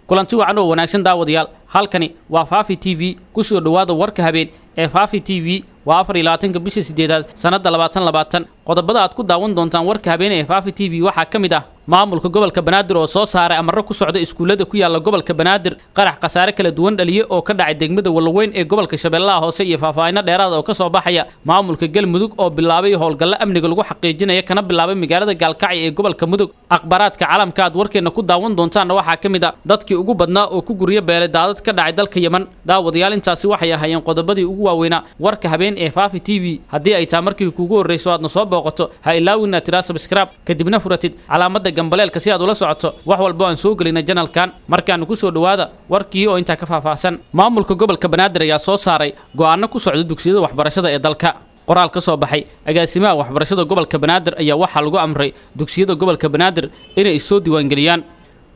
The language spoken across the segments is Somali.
Kulanti wacan oo wanaagsan, daawadayaal. Halkani waa Faafi TV. Kusoo dhowaada warka habeen ee Faafi TV. Waa 24-ka bisha sideedaad, sannadda 2020. Qodobada aad ku daawan doontaan warka habeen ee Faafi TV waxaa ka mid ah: maamulka gobolka Banaadir oo soo saaray amarro ku socda iskuullada ku yaala gobolka Banaadir, qarax khasaare kala duwan dhaliye oo ka dhacay degmada Wallaweyn ee gobolka Shabeellaha Hoose iyo faahfaahinno dheeraada oo ka soo baxaya, maamulka Galmudug oo bilaabay howlgallo amniga lagu xaqiijinaya kana bilaabay magaalada Gaalkacyo ee gobolka Mudug. Akhbaaraadka caalamka aad warkeenna ku daawan doontaanna waxaa ka mid ah dadkii ugu badnaa oo ku guryo beelay daadad ka dhacay dalka Yeman. Daawadayaal, intaasi waxay ahaayeen qodobadii ugu waaweynaa warka habeen ee Faafi TV. Haddii ay tahay markii kuugu horreyso aadna soo booqato, ha ilaawin inaad tiraa subscribe, kadibna furatid calaamadda gambaleelka si aad ula socoto wax walbo aan soo gelina channelkan. Markaanu kusoo dhowaada warkii oo intaa ka faahfaahsan. Maamulka gobolka Banaadir ayaa soo saaray go'aano ku socda dugsiyada waxbarashada ee dalka. Qoraal ka soo baxay agaasimaha waxbarashada gobolka Banaadir ayaa waxaa lagu amray dugsiyada gobolka Banaadir inay issoo diiwaangeliyaan.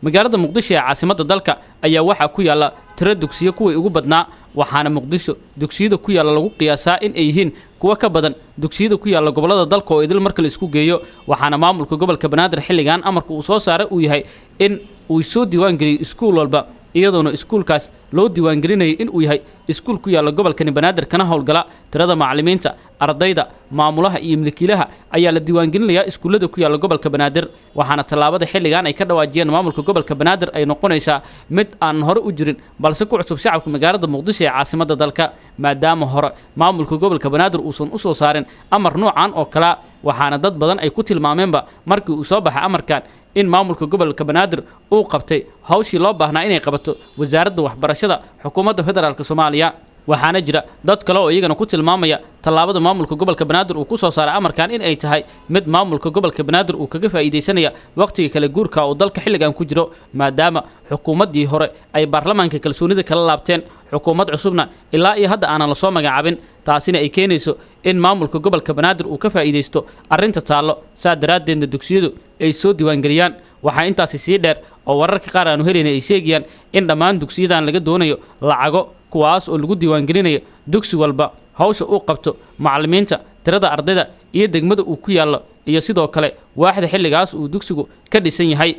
Magaalada Muqdisho ee caasimadda dalka ayaa waxaa ku yaalla tiro dugsiyo kuwii ugu badnaa, waxaana Muqdisho dugsiyada ku yaalla lagu qiyaasaa in ay yihiin kuwo ka badan dugsiyada ku yaalla gobollada dalka oo idil marka la isku geeyo. Waxaana maamulka gobolka Banaadir xilligan amarka uu soo saaray uu yahay in uu soo diiwaangeliyo iskuul walba, iyadoona iskuulkaas loo diiwaangelinayay in uu yahay iskuul ku yaalla gobolkani Banaadir kana howlgala. Tirada macallimiinta, ardayda, maamulaha iyo milkiilaha ayaa la diiwaangelinayaa iskuullada ku yaalla gobolka Banaadir. Waxaana tallaabada xilligan ay ka dhawaajiyeen maamulka gobolka Banaadir ay noqonaysaa mid aan hore u jirin, balse ku cusub shacabka magaalada Muqdisho ee caasimadda dalka, maadaama hore maamulka gobolka Banaadir uusan u soo saarin amar noocan oo kalea. Waxaana dad badan ay ku tilmaameenba markii uu soo baxay amarkan in maamulka gobolka Banaadir uu qabtay hawshii loo baahnaa inay qabato Wasaaradda Waxbarashada Xukuumadda Federaalka Soomaaliya. Waxaana jira dad kale oo iyagana ku tilmaamaya tallaabada maamulka gobolka Banaadir uu ku soo saaray amarkan in ay tahay mid maamulka gobolka Banaadir uu kaga faa'iidaysanaya waqtiga kala guurka oo dalka xilligan ku jiro, maadaama xukuumaddii hore ay baarlamaanka kalsoonida kala laabteen, xukuumad cusubna ilaa iyo hadda aanan lasoo magacaabin, taasina ay keenayso in maamulka gobolka Banaadir uu ka faa'iidaysto arrinta taallo, saa daraaddeedna dugsiyadu ay soo diiwaangeliyaan. Waxaa intaasi sii dheer oo wararka qaar aanu helayna ay sheegayaan in dhammaan dugsiyadan laga doonayo lacago, kuwaas oo lagu diiwaangelinayo dugsi walba hawsha uu qabto, macallimiinta, tirada ardayda iyo degmada uu ku yaallo, iyo sidoo kale waaxda xilligaas uu dugsigu ka dhisan yahay.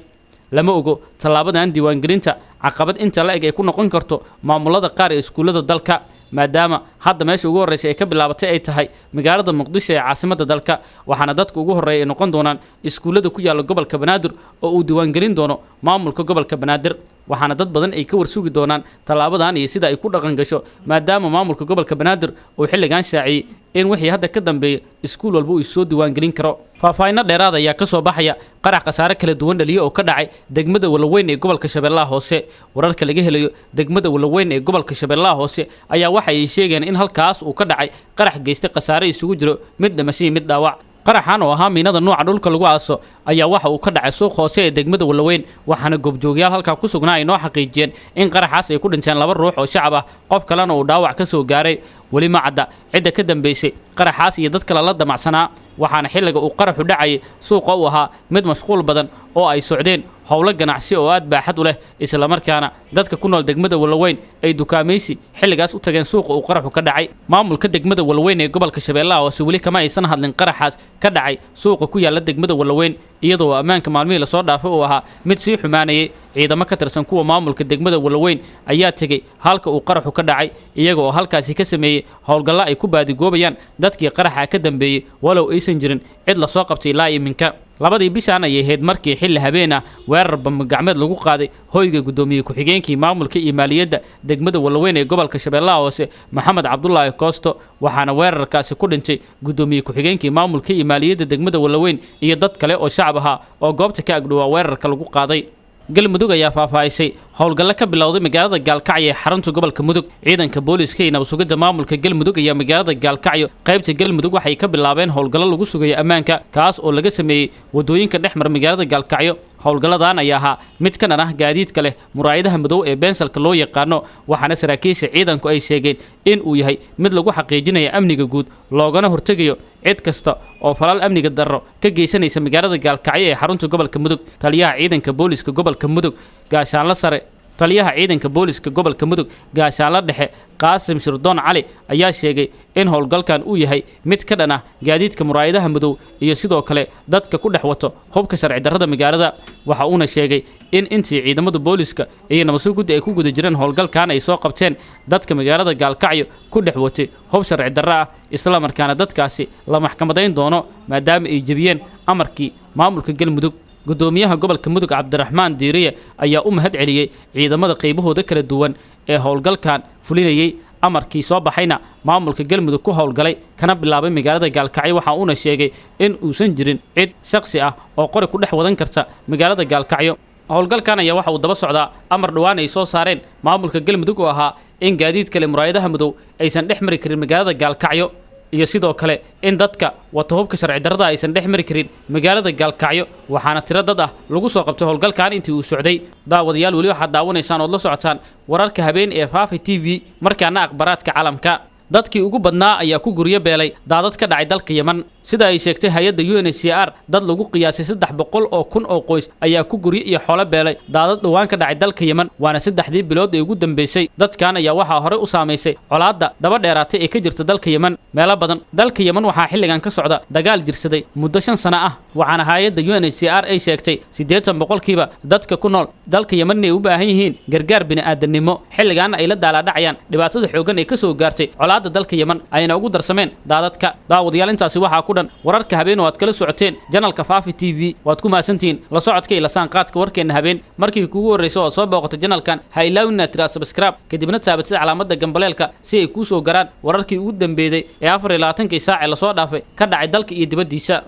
Lama ogo tallaabadan diiwaangelinta caqabad inta la eg ay ku noqon karto maamulada qaar ee iskuullada dalka, maadaama hadda meesha ugu horreysa ay ka bilaabatay ay tahay magaalada Muqdisho ee caasimadda dalka. Waxaana dadka ugu horreeya ay noqon doonaan iskuullada ku yaalla gobolka Banaadir oo uu diiwaangelin doono maamulka gobolka Banaadir. Waxaana dad badan ay ka warsugi doonaan tallaabadan iyo sida ay ku dhaqan gasho, maadaama maamulka gobolka Banaadir uu xilligan shaaciyey in wixii hadda ka dambeeya iskuul walba uu soo diiwaangelin karo. Faahfaahinno dheeraad ayaa ka soo baxaya qarax khasaare kala duwan dhaliye oo ka dhacay degmada Walaweyn ee gobolka Shabeellaha Hoose. Wararka laga helayo degmada Walaweyn ee gobolka Shabeellaha Hoose ayaa waxa ay sheegeen in halkaas uu ka dhacay qarax geystay khasaare isugu jiro mid dhimasho iyo mid dhaawac. Qaraxan oo ahaa miinada nuuca dhulka lagu aaso ayaa waxa uu ka dhacay suuq hoose ee degmada Walaweyn, waxaana goobjoogyaal halkaa ku sugnaa ay noo xaqiijiyeen in qaraxaas ay ku dhinteen laba ruux oo shacab ah, qof kalena uu dhaawac ka soo gaaray. Weli ma cadda cidda ka dambaysay qaraxaas iyo dad kale la damacsanaa. Waxaana xilliga uu qaraxu dhacayay suuqa uu ahaa mid mashquul badan oo ay socdeen howlo ganacsi oo aad baaxad u leh, islamarkaana dadka ku nool degmada Walaweyn ay dukaamaysi xilligaas u tageen suuqa uu qaraxu ka dhacay. Maamulka degmada Walaweyn ee gobolka Shabeellaha Hoose weli kama aysan hadlin qaraxaas ka dhacay suuqa ku yaalla degmada Walaweyn, iyadoo ammaanka maalmihii lasoo dhaafay uu ahaa mid sii xumaanayay. Ciidamo ka tirsan kuwa maamulka degmada Walaweyn ayaa tegey halka uu qaraxu ka dhacay, iyaga oo halkaasi ka sameeyey howlgallo ay ku baadigoobayaan dadkii qaraxa ka dambeeyey, walow aysan jirin cid lasoo qabtay ilaa iminka. Labadii bishaan ayay ahayd markii xilli habeen ah weerar bambagacmeed lagu qaaday hoyga guddoomiye ku-xigeenkii maamulka iyo maaliyadda degmada Walaweyn ee gobolka Shabeellaha Hoose, Maxamed Cabdulaahi Koosto. Waxaana weerarkaasi ku dhintay guddoomiye ku-xigeenkii maamulka iyo maaliyadda degmada Walaweyn iyo dad kale oo shacab ahaa oo goobta ka agdhowaa weerarka lagu qaaday. Galmudug ayaa faahfaahisay howlgallo ka bilowday magaalada Gaalkacyo ee xarunta gobolka Mudug. Ciidanka booliiska iyo nabadsugidda maamulka Galmudug ayaa magaalada Gaalkacyo qaybta Galmudug waxay ka bilaabeen howlgallo lagu sugayo ammaanka, kaas oo laga sameeyey wadooyinka dhex mara magaalada Gaalkacyo. Howlgalladan ayaa ahaa mid ka dhan ah gaadiidka leh muraayadaha madow ee beensalka loo yaqaano, waxaana saraakiisha ciidanku ay sheegeen in uu yahay mid lagu xaqiijinayo amniga guud, loogana hortegayo cid kasta oo falal amniga darro ka geysanaysa magaalada Gaalkacyo ee xarunta gobolka Mudug. Taliyaha ciidanka booliiska gobolka Mudug, gaashaanla sare Taliyaha ciidanka booliska gobolka Mudug, Gaashaanla Dhexe Qaasim Shirdoon Cali, ayaa sheegay in howlgalkan uu yahay mid ka dhan ah gaadiidka muraayadaha madow iyo sidoo kale dadka ku dhex wato hubka sharci darrada magaalada. Waxa uuna sheegay in intii ciidamada booliska iyo nabadsugidda ay ku guda jireen howlgalkan ay soo qabteen dadka magaalada Gaalkacyo ku dhex watay hub sharci darro ah, islamarkaana dadkaasi la maxkamadayn doono maadaama ay jebiyeen amarkii maamulka Galmudug. Gudoomiyaha gobolka Mudug, Cabdiraxmaan Diiriye, ayaa u mahad celiyey ciidamada qaybahooda kala duwan ee howlgalkan fulinayey, amarkii soo baxayna maamulka Galmudug ku howlgalay kana bilaabay magaalada Gaalkacyo. Waxa uuna sheegay in uusan jirin cid shakhsi ah oo qori ku dhex wadan karta magaalada Gaalkacyo. Howlgalkan ayaa waxa uu daba socdaa amar dhowaan ay soo saareen maamulka Galmudug oo ahaa in gaadiid kale muraayadaha madow aysan dhex mari karin magaalada Gaalkacyo, iyo sidoo kale in dadka wata hubka sharci darrada aysan dhex mari karin magaalada Gaalkacyo. Waxaana tiro dad ah lagu soo qabtay howlgalkan intii uu socday. Daawadayaal, weli waxaad daawanaysaan ood la socotaan wararka habeen ee Faafi TV. Markaana akhbaraadka caalamka. Dadkii ugu badnaa ayaa ku guryo beelay daadad ka dhacay dalka Yeman. Sida ay sheegtay hay-adda UNHCR, dad lagu qiyaasay 300,000 oo qoys ayaa ku guryo iyo xoolo beelay daadad dhowaan ka dhacay dalka Yeman, waana 3dii bilood ee ugu dambeysay. Dadkan ayaa waxaa horey u saamaysay colaadda daba dheeraatay ee ka jirta dalka Yeman meelo badan. Dalka Yeman waxaa xilligan ka socda dagaal jirsaday muddo 5 sano ah, waxaana hay-adda UNHCR ay sheegtay 80% dadka ku nool dalka Yeman inay u baahan yihiin gargaar bini'aadanimo, xilligaana ay la daalaadhacayaan dhibaatada xooggan ee kasoo gaartay colaadda dalka Yeman, ayna ugu darsameen daadadka. Daawadayaal, intaasi waxaa ku dhan wararka habeen oo aad kala socoteen janalka Faafi TV. Waad ku mahadsantihiin la socodka iyo lasaan qaadka warkeenna habeen. Markii kugu horreysa oo soo booqato janalkan, ha ilaawin inaad tiraa subscribe, kadibna taabatid calaamadda gambaleelka si ay kuu soo garaan wararkii ugu dambeeyey ee 24kii saac ee lasoo dhaafay ka dhacay dalka iyo dibaddiisa.